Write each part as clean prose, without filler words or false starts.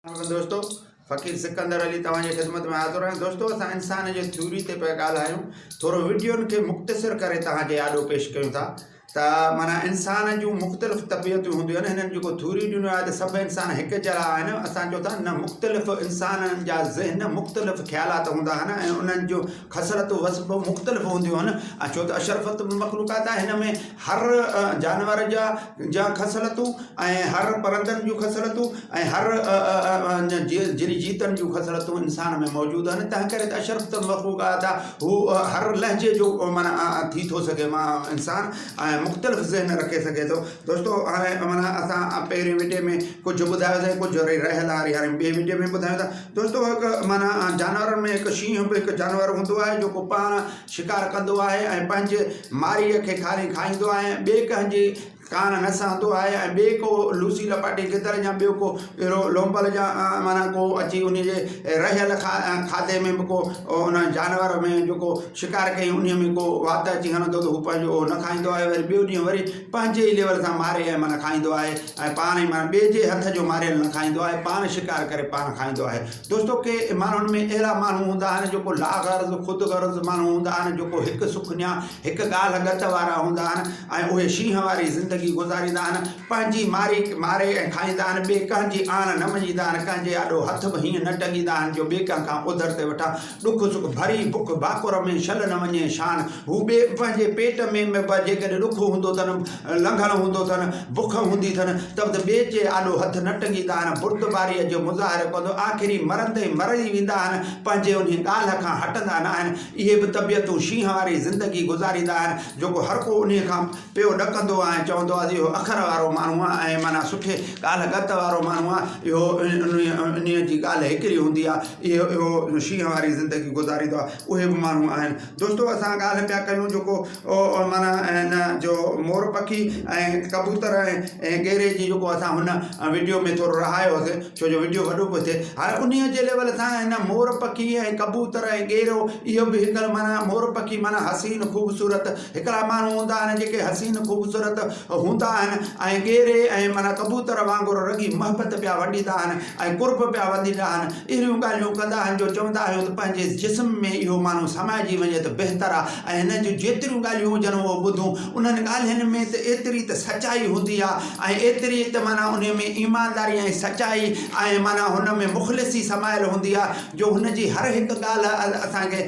عليڪم دوستو فقير سڪندر علي توهان جي خدمت ۾ حاضر آهيان دوستو اسان انسان جي ٿيوري تي پيا ڳالهايون ٿورو وڊيون کي مختصر ڪري توهان جي آڏو پيش ڪيون ٿا ته معنيٰ انسان جون مختلف طبيعتون هونديون آهن هنن جيڪو ٿيوري ڏنو آهي ته سڀ انسان هڪ جهڙا آهن اسان چئون ٿا نه مختلف انسانن جا ذهن مختلف خيالات هوندا آهن ۽ انهن جو خصلتون وصف مختلف هونديون آهن ۽ ڇو ته اشرفت مخلوقات آهي هن ۾ هر جانور جا جا خصلتون ۽ هر پرندن جون خصلتون ۽ هر جري جيتن جون خصلتون انسان ۾ موجود آهن تنهن ڪري ته اشرف المخلوقات آهي هو هر لهجي جو معنيٰ ٿي ٿو سگهي مان انسان ۽ مختلف ذهن رکي سگهي ٿو دوستو هاڻي معنيٰ اسان پهرين وڊيو ۾ ڪجهه ٻڌايوسين ڪجهه وري رهيل آهي هاڻي ٻئي وڊيو ۾ ٻڌايون ٿا دوستو هڪ معنيٰ جانورن ۾ هڪ شينهن به هڪ جانور هوندو آهي جيڪو پاڻ شڪار ڪندو آهي ۽ پنهنجي ماريء کي کاري کائيندو آهي ۽ ٻئي ڪنهن جي ڪاڻ نه سهندو آهي ۽ ٻئي ڪو لوسي لپاٽي گدڙ يا ٻيو ڪو اهڙو لونبل يا معنيٰ ڪو اچي ان جي رهيل کاڌي ۾ به ڪو ان جانور ۾ جيڪو شڪار ڪيائين انهيء ۾ ڪو وات اچي هڻندو ته هو پنهنجو اهو نه کائيندو آهي وري ٻيو ڏينهن وري پنهنجي ئي ليول سان ماري ۽ معنيٰ کائيندو آهي ۽ پاڻ ئي معنيٰ ٻئي جي هٿ جو ماريل نه کائيندو آهي پاڻ شڪار ڪري پاڻ کائيندو آهي دوستو ڪي ماڻهن ۾ اهڙا ماڻهو هوندا آهن جيڪو لاغرض خود غرض ماڻهو هوندا آهن جيڪو هڪ سکنيا هڪ ڳالهه ڳت وارا هوندا آهن ۽ اهي شينهن واري زندگي گذاريندا آهن پنهنجي ماري ماري ۽ کائيندا آهن ٻئي ڪنهن جي آڻ نه مڃيندا آهن ڪنهن جي آڏو هٿ به هيئن نه ٽنگيندا آهن جو ٻئي ڪنهن کان اوڌر تي وٺان ڏک سک ڀري بک ڀاڪر ۾ شل نه وڃي شان هو ٻئي پنهنجي پيٽ ۾ به جيڪڏهن ڏک هوندو اٿن، لنگهڻ هوندو اٿن، بک هوندي اٿن ته به ٻئي جي آڏو هٿ نه ٽنگيندا آهن، بردباريء جو مظاهرو ڪندو آخري مرندي مري ويندا آهن، پنهنجي انهي ڳالهه کان هٽندا نه آهن. اهي به طبيعتون شينهن واري زندگي گذاريندا آهن، جيڪو هرڪو انهي کان پيو ڏڪندو آهي ۽ چوندو آهي ته اهو اکر وارو ماڻهو آهي ۽ معنيٰ سٺي ڳالهه ڳت وارو ماڻهو آهي، اهو انهيء جي ڳالهه هڪڙي هوندي آهي، اهو شينهن واري زندگي گذاريندو آهي، اهي به ماڻهو آهن. دوستو اسان ڳالهه پيا ڪيون جيڪو معنيٰ هن جو مور پکي ۽ ڪبوتر ۽ ڳيري جي جيڪو اسان هن وڊيو ۾ ٿورو رهايو هوسي ڇو جو وڊيو وڏو پيو ٿئي هاڻي انهي جي ليول سان هن مور پکي ۽ ڪبوتر ۽ ڳيرو اهو به هڪ معنيٰ مور پکي معنيٰ حسين خوبصورت هڪڙا ماڻهو هوندا آهن جيڪي حسين خوبصورت هوندا آهن ۽ ڳيري ۽ معنيٰ ڪبوتر وانگر رڳي محبت پيا ونڊيندا آهن ۽ قرب پيا ونڊيندا آهن، اهڙيون ڳالهيون ڪندا آهن جو چوندا آهيون ته پنهنجي جسم ۾ اهو ماڻهو سمائجي وڃي ته بهتر آهي ۽ هن جون جيتريون ڳالهيون هجن اهو ٻڌون، انهن ڳالهين ۾ ته ايتري ته سچائي هوندي آهي ۽ ايتري ته معنيٰ انهي ۾ ايمانداري ۽ سچائي ۽ معنيٰ هن ۾ مخلصي سمايل هوندي آهي جو هن جي هر هڪ ڳالهه اسان کي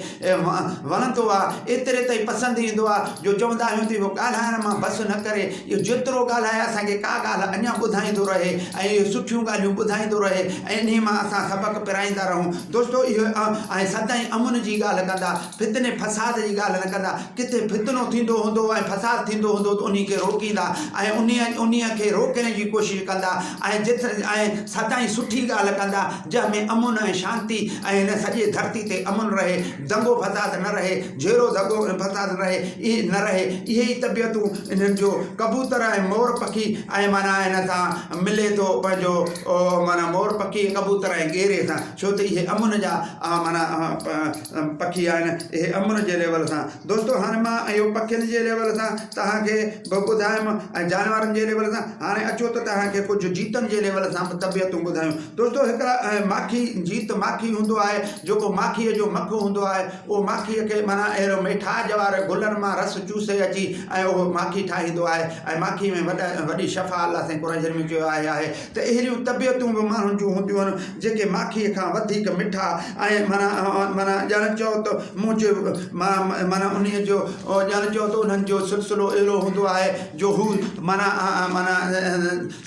وڻندو آ، ايتري تائين پسند ايندو آ جو چوندا آهيون ته اهو ڳالهائڻ مان بس نه ڪري، اهو جيترو ڳالهائي اسان کي ڪا ڳالهه اڃا ٻڌائيندو رهي ۽ اهي سٺيون ڳالهيون ٻڌائيندو رهي ۽ انهي مان اسان سبق پرائيندا رهون. دوستو اهو ۽ سدائين امن جي ڳالهه ڪندا، فتني فساد جي ڳالهه نه ڪندا، ڪٿي فتنو ٿيندو هوندو ۽ فساد ٿيندو هوندو ته انهي کي روڪيندا ۽ انهي انهي کي روڪڻ جي ڪوشش ڪندا ۽ جت ۽ سدائين سٺي ڳالهه ڪندا جنهن ۾ امن ۽ شانتي ۽ هن سڄي ڌرتي تي امن رهي، دنگو فساد نه رهي، جهيڙو جهڳو ۽ فساد نه رهي، اهي نه رهي، اهي ئي طبيعتون انهن جو ڪبوتر ۽ مور پکي ۽ معنيٰ هن سان ملي ٿو پنهنجو معنيٰ مور پکي ڪبوتر ۽ ڳيري سان ڇو ته اهي امن جا معنيٰ پکي آهن اهي امن جي ليول سان دوستو هاڻي مان اهو پکين جي ليول سان توهان کي به ٻڌايم ۽ جانورن جي ليول سان هاڻي اچو ته توهان کي ڪجهه جيتن جي ليول سان به طبيعتون ٻڌايون دوستو هڪڙا ماکي جيت ماکي هوندو آهي جيڪو ماکيء جو مک هوندو آهي اهو ماکيء کي معنيٰ اهڙو ميٺاج واري گلن مان رس چوسي اچي ۽ اهو ماکي ٺاهيندو آهي ۽ ماکي ۾ وڏا وڏي شفا الله سائين قرآن شريف ۾ چيو آهي آهي ته اهڙيون طبيعتون به ماڻهن جون هونديون آهن جيڪي ماکيء کان وڌيڪ مٺا ۽ معنيٰ معنيٰ ڄڻ چئو ته منهنجي معنيٰ انهيء جو ڄڻ چئو ته انهن جو سلسلو اهڙو هوندو آهي جو هو معنيٰ معنيٰ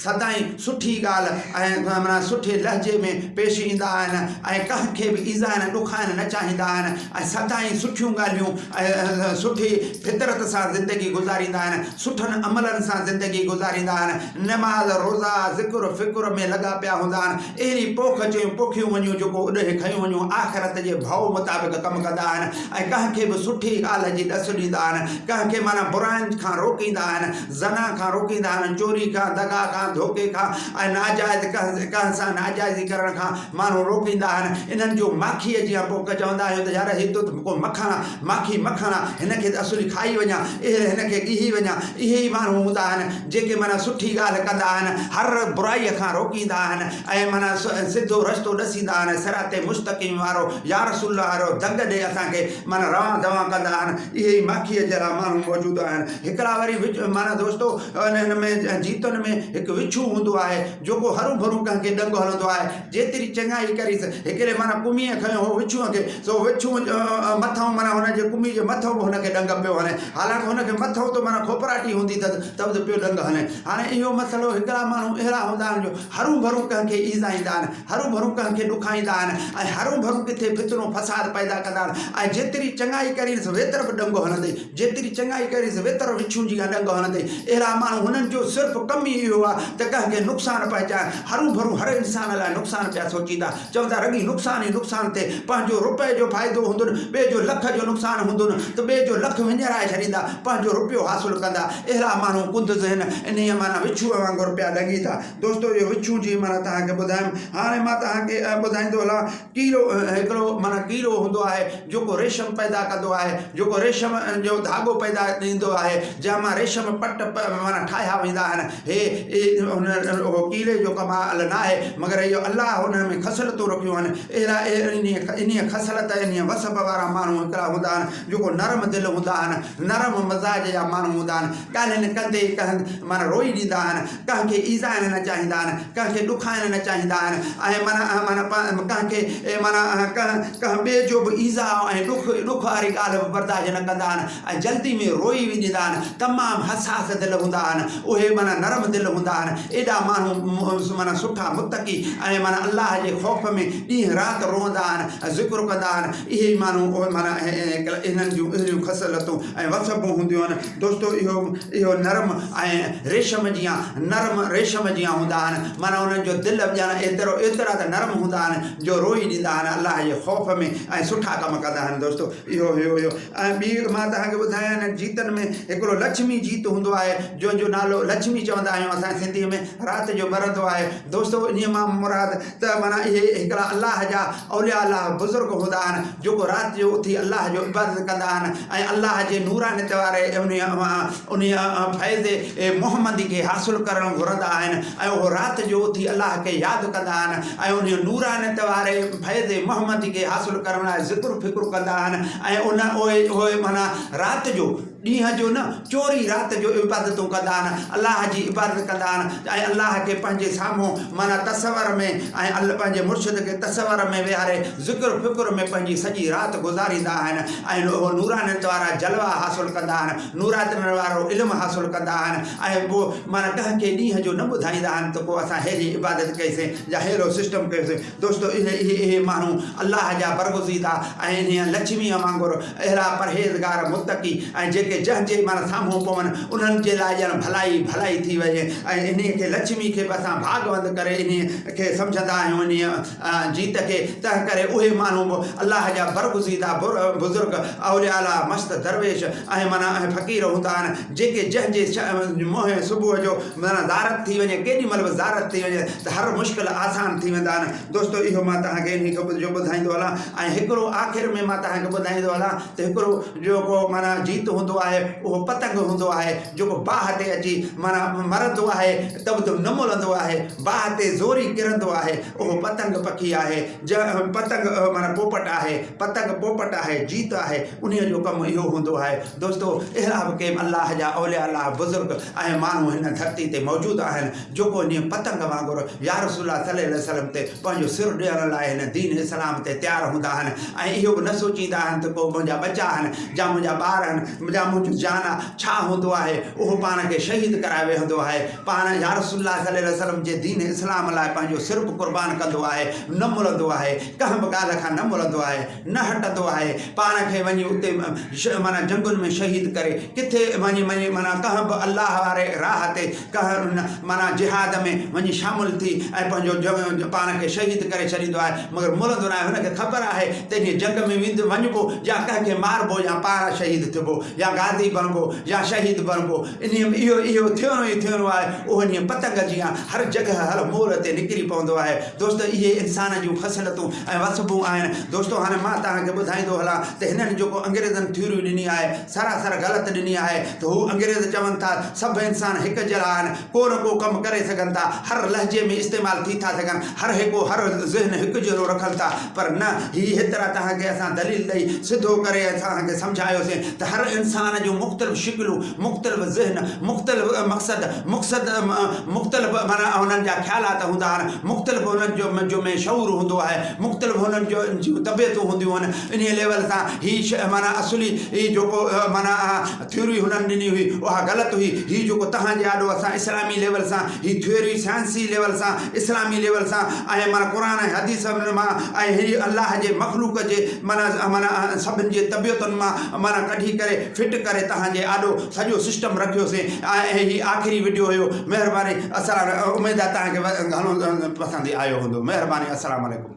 سدائين سٺي ڳالهه ۽ معنيٰ سٺي لهجي ۾ پيش ايندا آهن ۽ ڪنهن کي به ايذائڻ ڏکائڻ نه چاهيندا آهن ۽ سدائين سٺيون ڳالهيون ۽ سٺي فطرت سان زندگي گذاريندا آهن سٺن عملن سان زندگي گذاريندا آهن، نماز، روزا، ذڪر فڪر ۾ لڳا پيا هوندا آهن، اهڙي پوک چيون پوکيون وڃون جيڪو اڏهي کنيون وڃون، آخرت جي ڀؤ مطابق ڪم ڪندا آهن ۽ ڪنهن کي به سٺي ڳالهه جي ڏس ڏيندا آهن، ڪنهن کي معنيٰ براين کان روڪيندا آهن، زنا کان روڪيندا آهن، چوري کان، دغا کان، ڌوڪي کان ۽ ناجائز ڪنهن سان ناجائزي ڪرڻ کان ماڻهو روڪيندا آهن، انهن جو ماکيء جيان پوک چوندا آهيون ته يار هي ته ڪو مکڻ آ، ماکي مکڻ آ، هن کي ته اصلي کائي وڃان، اهي هن کي ڳيهي وڃان، اهي ئي ماڻهو هوندا آهن، جيڪي معنيٰ سٺي ڳالهه ڪندا آهن، هر برائيء کان روڪيندا آهن ۽ معنيٰ سڌو رستو ڏسيندا آهن، صراط مستقيم وارو يا رسول الله وارو دڳ ڏي اسان کي معنيٰ روان دوان ڪندا آهن، اهي ئي ماکيء جهڙا ماڻهو موجود آهن. هڪڙا وري معنيٰ دوستو هن ۾ جيتن ۾ هڪ وڇون هوندو آهي، جيڪو هروڀرو ڪنهن کي ڏنگ هڻندو آهي، جيتري چڱائي ڪريس، هڪڙي معنيٰ ڪميء کنيو هو وڇونء کي، سو وڇون مٿئون معنيٰ هن جي ڪمي جي مٿئون به هن کي ڏنگ پيو هڻي، حالانڪ هن کي مٿئون ته معنيٰ کوپراٽي هوندي اٿس ته به پيو ڏنگ هڻي. هاڻي اهو مسئلو هڪڙا ماڻهو اهڙا هوندا آهن جو هروڀرو ڪنهن کي ايذائيندا آهن، هروڀرو ڪنهن کي ڏکائيندا آهن ۽ هروڀرو ڪٿي فتنو فساد پيدا ڪندا آهن ۽ جيتري چڱائي ڪرينس ويتر به ڏنگ هڻندئي. جيتري چڱائي ڪريس ويتر وڇون جيان ڏنگ هڻندي. اهڙا ماڻهو هنن جو صرف ڪم ئي اهو آهي ته ڪنهن کي نقصان پهچائن. هروڀرو هر انسان لاء نقصان پيا سوچيندا. چوندا رڳي نقصان ئي نقصان ٿئي. پنهنجو رپئي جو فائدو هوندن، ٻئي جو لک جو نقصان هوندن ته ٻئي جو لک وڃرائي ڇڏيندا، پنهنجو رپيو حاصل ڪندا. اهڙا ماڻهو ڪنڌ ذهن انهيء معنيٰ وڇونء وانگر پيا ڏنگيندا. دوستو اهو وڇون جي معنيٰ توهان کي ٻڌايم. هاڻي مان توهان کي ٻڌائيندو هلان. ڪيڙو هڪڙو معنيٰ ڪيڙو هوندو آهي جيڪو ريشم پيدا ڪندو آهي جيڪو ريشم جو ڌاڳو پيدا ڏيندو آهي جنهن مان ريشم پٽ معنيٰ ٺاهيا ويندا آهن هي هن اهو ڪيڙي جو ڪمال نه آهي مگر اهو الله هن ۾ خصلتون رکيون آهن اهڙا انهيء خصلت انهيء وصف وارا ماڻهو هڪڙا هوندا آهن جيڪو نرم دل هوندا آهن نرم مزاج جا ماڻهو هوندا آهن ڳالهين ڪندي ڪنهن معنيٰ روئي ڏيندا آهن ڪنهن کي ايذائڻ نه چاهيندا آهن، ڪنهن کي ڏکائڻ نه چاهيندا آهن ۽ معنيٰ معنيٰ ڪنهن کي معنيٰ ڪنهن ڪنهن ٻئي جو به ايذاء ۽ ڏک ڏک واري ڳالهه به برداشت نه ڪندا آهن ۽ جلدي ۾ روئي به ڏيندا آهن، تمام حساس دل هوندا آهن، اهي معنيٰ نرم دل هوندا آهن، ايڏا ماڻهو معنيٰ سٺا متقي ۽ معنيٰ الله جي خوف ۾ ڏينهن رات روئندا آهن ۽ ذڪر ڪندا آهن، اهي ئي ماڻهو اهي معنيٰ انهن جون اهڙيون خصلتون ۽ وصفون هونديون آهن. دوستو اهو اهو نرم ۽ ريشم جيان نرم ريشم جيان هوندا آهن معنيٰ انهن جو دل ڄڻ ايترو ايترا ته نرم هوندا آهن جو روئي ڏيندا آهن الله جي خوف ۾ ۽ سٺا ڪم ڪندا آهن دوستو اهو هيو اهو ۽ ٻي مان توهان کي ٻڌايان هن جيتن ۾ هڪڙو لڇمي جيت هوندو آهي جنهن جو نالو لڇمي چوندا آهيون اسان سنڌي ۾ رات جو ٻرندو آهي دوستو انهي مان مراد ته معنيٰ اهي هڪڙا الله جا اولياء الله بزرگ هوندا آهن جيڪو رات جو اٿي الله جو عبادت ڪندا آهن ۽ الله جي نورانيت واري انهيء فيض محمدي کي حاصل ڪرڻ گهرندا آهن ۽ اهو رات جو اٿي الله کي ياد ڪندا آهن ۽ انهيء نورانيت واري فيض محمدي کي حاصل ڪرڻ لاء ذڪر فڪر ڪندا آهن ۽ ان اهي معنيٰ رات جو ڏينهن جو نه، چوري رات جو عبادتون ڪندا آهن، الله جي عبادت ڪندا آهن ۽ الله کي پنهنجي سامهون معنيٰ تصور ۾ ۽ پنهنجي مرشد کي تصور ۾ ويهاري ذڪر فڪر ۾ پنهنجي سڄي رات گذاريندا آهن ۽ اهو نورانيت وارا جلوا حاصل ڪندا آهن، نورانيت وارو علم حاصل ڪندا آهن ۽ پوء معنيٰ ڪنهن کي ڏينهن جو نه ٻڌائيندا آهن ته ڪو اسان ههڙي عبادت ڪئيسين يا ههڙو سسٽم ڪيوسين. دوستو اهي اهي اهي ماڻهو الله جا برگزيده ۽ انهيء لڇميء وانگر اهڙا پرهيزگار متقي ۽ جيڪي جنهن جي معنيٰ سامهون پون انهن جي لاء ڄڻ ڀلائي ئي ڀلائي ٿي وڃي ۽ انهيء کي لڇمي کي به اسان ڀاڳوند ڪري انهيء کي سمجهندا آهيون انهيء جيت کي تنهن ڪري اهي ماڻهو به الله جا برگزيده بزرگ اولياء الله مست درويش ۽ معنيٰ ۽ فقير هوندا آهن جيڪي جنهن جي منهن صبح جو معنيٰ زارت ٿي وڃي ڪيڏي مهل به زارت ٿي وڃي ته هر مشڪل آسان ٿي ويندا آهن دوستو اهو مان توهان کي انهي کي جو ٻڌائيندو هلان ۽ هڪڙو آخر ۾ مان توهان کي ٻڌائيندو هلان ته هڪڙو جيڪو معنيٰ جيت هوندو آهي اهو پتنگ هوندو آهي جيڪو باهه تي اچي معنيٰ مرندو آهي ته به نه ملندو آهي باهه تي زوري ڪرندو آهي اهو پتنگ پکي آهي جنهن پتنگ معنيٰ پوپٽ آهي پتنگ پوپٽ آهي جيت آهي انهي جو ڪم اهو هوندو آهي دوستو اهڙا به ڪي الله جا اولياء الله بزرگ ۽ ماڻهو هن ڌرتي تي موجود آهن جيڪو انهيء پتنگ وانگر يا رسول الله صلي الله عليه وسلم تي پنهنجو سر ڏيڻ لاء هن دين اسلام تي تيار هوندا آهن ۽ اهو به نه سوچيندا آهن ته ڪو منهنجا ٻچا آهن يا منهنجا ٻار آهن يا منهنجو جان آهي ڇا هوندو آهي اهو پاڻ کي شهيد ڪرائي ويهندو آهي پاڻ يا رسول الله صلي الله عليه وسلم جي دين اسلام لاء پنهنجو سر به قربان ڪندو آهي نه ملندو آهي ڪنهن به ڳالهه کان نه ملندو آهي نه هٽندو آهي، پاڻ کي وڃي اتي معنيٰ جنگن ۾ شهيد ڪري، ڪٿي وڃي وڃي معنيٰ ڪنهن به الله واري راهه تي ڪنهن معنيٰ جهاد ۾ وڃي شامل ٿي ۽ پنهنجو پاڻ کي شهيد ڪري ڇڏيندو آهي، مگر ملندو ناهي، هن کي خبر آهي ته انهيء جنگ ۾ ويندو وڃبو يا ڪنهن کي ماربو يا پاڻ شهيد ٿبو يا غازي بڻبو يا شهيد بڻبو. انهيء ۾ اهو اهو ٿيڻو ئي ٿيڻو آهي. اهو انهيء پتنگ جيان هر جڳهه هر موڙ تي نڪري پوندو آهي. دوستو اهي انسان جون خصلتون ۽ وصفون آهن. دوستو هاڻي مان توهان کي ٻڌائيندو هلان ته هنن جيڪو انگريزن ٿيوري ڏني آهي سراسر غلط ڏني آهي ته هو انگريز چون ٿا سڀ انسان هڪ جهڙا آهن ڪو نه ڪو ڪم ڪري سگهن ٿا هر لهجي ۾ استعمال ٿي ٿا سگهن هر هڪ هر ذهن هڪ جهڙو رکن ٿا پر نه هي هيترا توهان کي اسان دليل ڏئي سڌو ڪري توهان کي سمجهايوسين ته هر انسان جون مختلف شڪلون مختلف ذهن مختلف مقصد مقصد مختلف معنيٰ انهن جا خيالات هوندا آهن مختلف انهن جو جو ۾ شعور هوندو آهي مختلف انهن جو جون طبيعتون هونديون آهن انهي ليول سان هي معنيٰ اصلي هي جيڪو معنيٰ ٿيوري هنن ڏني هئي اها غلط هئي هي جيڪو توهان جي آڏو اسان اسلامي ليول سان هي ٿيوري سائنسي ليول سان اسلامي ليول سان ۽ معنيٰ قرآن ۽ حديث مان ۽ هي الله جي مخلوق جي معنيٰ معنيٰ سڀن جي طبيعتن مان معنيٰ ڪڍي ڪري فٽ ڪري توهان جي آڏو سڄو سسٽم رکيوسين ۽ هي آخري وڊيو هيو مهرباني السلام اميد آهي توهان کي گهڻو پسند آيو هوندو مهرباني السلام عليڪم.